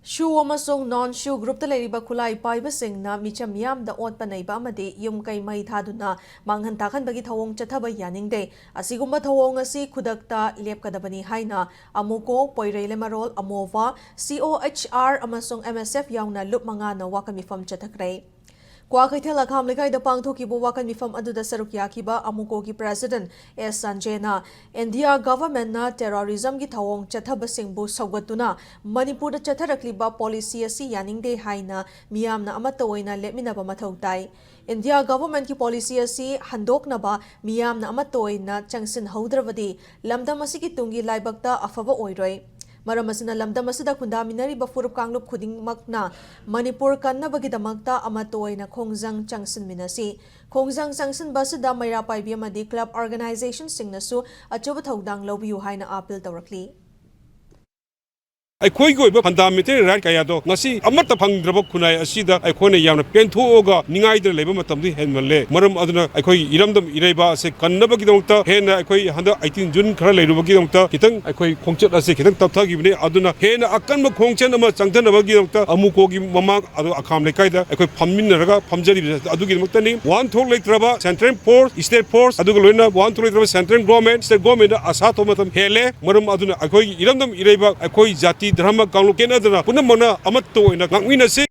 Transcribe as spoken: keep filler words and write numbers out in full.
ꯁꯨ ꯑꯃꯁꯨꯡ ꯅꯣꯟ ꯁꯨ ꯒ꯭ꯔꯨꯞꯇ ꯂꯩꯔꯤꯕ ꯈꯨꯠꯂꯥꯏ ꯄꯥꯏꯕꯁꯤꯡꯅ ꯃꯤꯆꯝ ꯃꯤꯌꯥꯝꯗ ꯑꯣꯠꯄ ꯅꯩꯕ ꯑꯃꯗꯤ ꯌꯨꯝ ꯀꯩ ꯃꯩ ꯊꯥꯗꯨꯅ ꯃꯥꯡꯍꯟ ꯇꯥꯛꯍꯟꯕꯒꯤ ꯊꯧꯑꯣꯡ ꯆꯠꯊꯕ ꯌꯥꯅꯤꯡꯗꯦ꯫ ꯑꯁꯤꯒꯨꯝꯕ ꯊꯧꯑꯣꯡ ꯑꯁꯤ ꯈꯨꯗꯛꯇ ꯂꯦꯞꯀꯗꯕꯅꯤ ꯍꯥꯏꯅ ꯑꯃꯨꯀꯣ, ꯄꯣꯏꯔꯩ ꯂꯩꯃꯔꯣꯜ, ꯑꯃꯣꯕ, ꯁꯤ ꯑꯣ ꯑꯩꯆ ꯑꯥꯔ ꯑꯃꯁꯨꯡ ꯑꯦꯝ ꯑꯦꯁ ꯑꯦꯐ ꯌꯥꯎꯅ ꯂꯨꯞ ꯃꯉꯥꯅ ꯋꯥꯀꯠ ꯃꯤꯐꯝ ꯆꯠꯊꯈ꯭ꯔꯦ꯫ ꯀ꯭ꯋꯥꯀꯩꯊꯦꯜ ꯑꯈꯥꯝ ꯂꯩꯀꯥꯏꯗ ꯄꯥꯡꯊꯣꯛꯈꯤꯕ ꯋꯥꯀꯠ ꯃꯤꯐꯝ ꯑꯗꯨꯗ ꯁꯔꯨꯛ ꯌꯥꯈꯤꯕ ꯑꯃꯨꯀꯣꯒꯤ ꯄ꯭ꯔꯦꯁꯤꯗꯦꯟꯠ ꯑꯦꯁ ꯁꯟꯖꯦꯅ ꯏꯟꯗꯤꯌꯥ ꯒꯚꯔꯟꯃꯦꯟꯠꯅ ꯇꯦꯔꯣꯔꯤꯖꯝꯒꯤ ꯊꯧꯑꯣꯡ ꯆꯠꯊꯕꯁꯤꯡꯕꯨ ꯁꯧꯒꯠꯇꯨꯅ ꯃꯅꯤꯄꯨꯔꯗ ꯆꯠꯊꯔꯛꯂꯤꯕ ꯄꯣꯂꯤꯁꯤ ꯑꯁꯤ ꯌꯥꯅꯤꯡꯗꯦ ꯍꯥꯏꯅ ꯃꯤꯌꯥꯝꯅ ꯑꯃꯠꯇ ꯑꯣꯏꯅ ꯂꯦꯞꯃꯤꯟꯅꯕ ꯃꯊꯧ ꯇꯥꯏ꯫ ꯏꯟꯗꯤꯌꯥ ꯒꯚꯔꯟꯃꯦꯟꯠꯀꯤ ꯄꯣꯂꯤꯁꯤ ꯑꯁꯤ ꯍꯟꯗꯣꯛꯅꯕ ꯃꯤꯌꯥꯝꯅ ꯑꯃꯠꯇ ꯑꯣꯏꯅ ꯆꯪꯁꯤꯟꯍꯧꯗ꯭ꯔꯕꯗꯤ ꯂꯝꯗꯝ ꯑꯁꯤꯒꯤ ꯇꯨꯡꯒꯤ ꯂꯥꯏꯕꯛꯇ ꯑꯐꯕ ꯑꯣꯏꯔꯣꯏ꯫ ꯃꯔꯝ ꯑꯁꯤꯅ ꯂꯝꯗꯝ ꯑꯁꯤꯗ ꯈꯨꯟꯗꯥꯃꯤꯟꯅꯔꯤꯕ ꯐꯨꯔꯨꯞ ꯀꯥꯡꯂꯨꯞ ꯈꯨꯗꯤꯡꯃꯛꯅ ꯃꯅꯤꯄꯨꯔ ꯀꯟꯅꯕꯒꯤꯗꯃꯛꯇ ꯑꯃꯠꯇ ꯑꯣꯏꯅ ꯈꯣꯡꯖꯪ ꯆꯪꯁꯤꯟꯃꯤꯟꯅꯁꯤ꯫ ꯈꯣꯡꯖꯪ ꯆꯪꯁꯤꯟꯕ ꯑꯁꯤꯗ ꯃꯩꯔꯥ ꯄꯥꯏꯕꯤ ꯑꯃꯗꯤ ꯀ꯭ꯂꯕ ꯑꯣꯔꯒꯅꯥꯏꯖꯦꯁꯟꯁꯤꯡꯅꯁꯨ ꯑꯆꯧꯕ ꯊꯧꯗꯥꯡ ꯂꯧꯕꯤꯌꯨ ꯍꯥꯏꯅ ꯑꯥꯄꯤꯜ ꯇꯧꯔꯛꯂꯤ꯫ ꯑꯩꯈꯣꯏꯒꯤ ꯑꯣꯏꯕ ꯐꯟꯗꯥꯃꯦꯟꯇꯦꯜ ꯔꯥꯏꯠ ꯀꯌꯥꯗꯣ ꯉꯁꯤ ꯑꯃꯠꯇ ꯐꯪꯗ꯭ꯔꯕ ꯈꯨꯟꯅꯥꯏ ꯑꯁꯤꯗ ꯑꯩꯈꯣꯏꯅ ꯌꯥꯝꯅ ꯄꯦꯟꯊꯣꯛꯑꯒ ꯅꯤꯡꯉꯥꯏꯗꯅ ꯂꯩꯕ ꯃꯇꯝꯗꯤ ꯍꯦꯟꯃꯜꯂꯦ꯫ ꯃꯔꯝ ꯑꯗꯨꯅ ꯑꯩꯈꯣꯏ ꯏꯔꯝꯗꯝ ꯏꯔꯩꯕꯥꯛ ꯑꯁꯦ ꯀꯟꯅꯕꯒꯤꯗꯃꯛꯇ ꯍꯦꯟꯅ ꯑꯩꯈꯣꯏ ꯍꯟꯗꯛ ꯑꯩꯇꯤꯟ ꯖꯨꯟ ꯈꯔ ꯂꯩꯔꯨꯕꯒꯤꯗꯃꯛꯇ ꯈꯤꯇꯪ ꯑꯩꯈꯣꯏ ꯈꯣꯡꯆꯠ ꯑꯁꯦ ꯈꯤꯇꯪ ꯇꯞꯊꯈꯤꯕꯅꯤ꯫ ꯑꯗꯨꯅ ꯍꯦꯟꯅ ꯑꯀꯟꯕ ꯈꯣꯡꯆꯠ ꯑꯃ ꯆꯪꯊꯅꯕꯒꯤꯗꯃꯛꯇ ꯑꯃꯨꯀꯣꯒꯤ ꯃꯃꯥꯡ ꯑꯗꯣ ꯑꯈꯥꯝ ꯂꯩꯀꯥꯏꯗ ꯑꯩꯈꯣꯏ ꯐꯝꯃꯤꯟꯅꯔꯒ ꯐꯝꯖꯔꯤꯕ ꯑꯗꯨꯒꯤꯗꯃꯛꯇꯅꯤ꯫ ꯋꯥꯍꯟꯊꯣꯛ ꯂꯩꯇ꯭ꯔꯕ ꯁꯦꯟꯇ꯭ꯔꯦꯜ ꯐꯣꯔꯁ, ꯁ꯭ꯇꯦꯠ ꯐꯣꯔꯁ, ꯑꯗꯨꯒ ꯂꯣꯏꯅꯅ ꯋꯥꯍꯟꯊꯣꯛ ꯂꯩꯇ꯭ꯔꯕ ꯁꯦꯟꯇ꯭ꯔꯦꯜ ꯒꯣꯔꯃꯦꯟꯠ, ꯁ꯭ꯇꯦꯠ ꯒꯣꯔꯃꯦꯟꯠꯅ ꯑꯁꯥ ꯇꯧꯕ ꯃꯇꯝ ꯍꯦꯜꯂꯦ꯫ ꯃꯔꯝ ꯑꯗꯨꯅ ꯑꯩꯈꯣꯏꯒꯤ ꯏꯔꯝꯗꯝ ꯏꯔꯩꯕꯥꯛ, ꯑꯩꯈꯣꯏ ꯖꯥꯇꯤ ꯙꯔꯃ ꯀꯥꯡꯂꯨꯞ ꯈꯦꯠꯅꯗꯅ ꯄꯨꯝꯅꯃꯛꯅ ꯑꯃꯠꯇ ꯑꯣꯏꯅ ꯉꯥꯛꯃꯤꯟꯅꯁꯤ꯫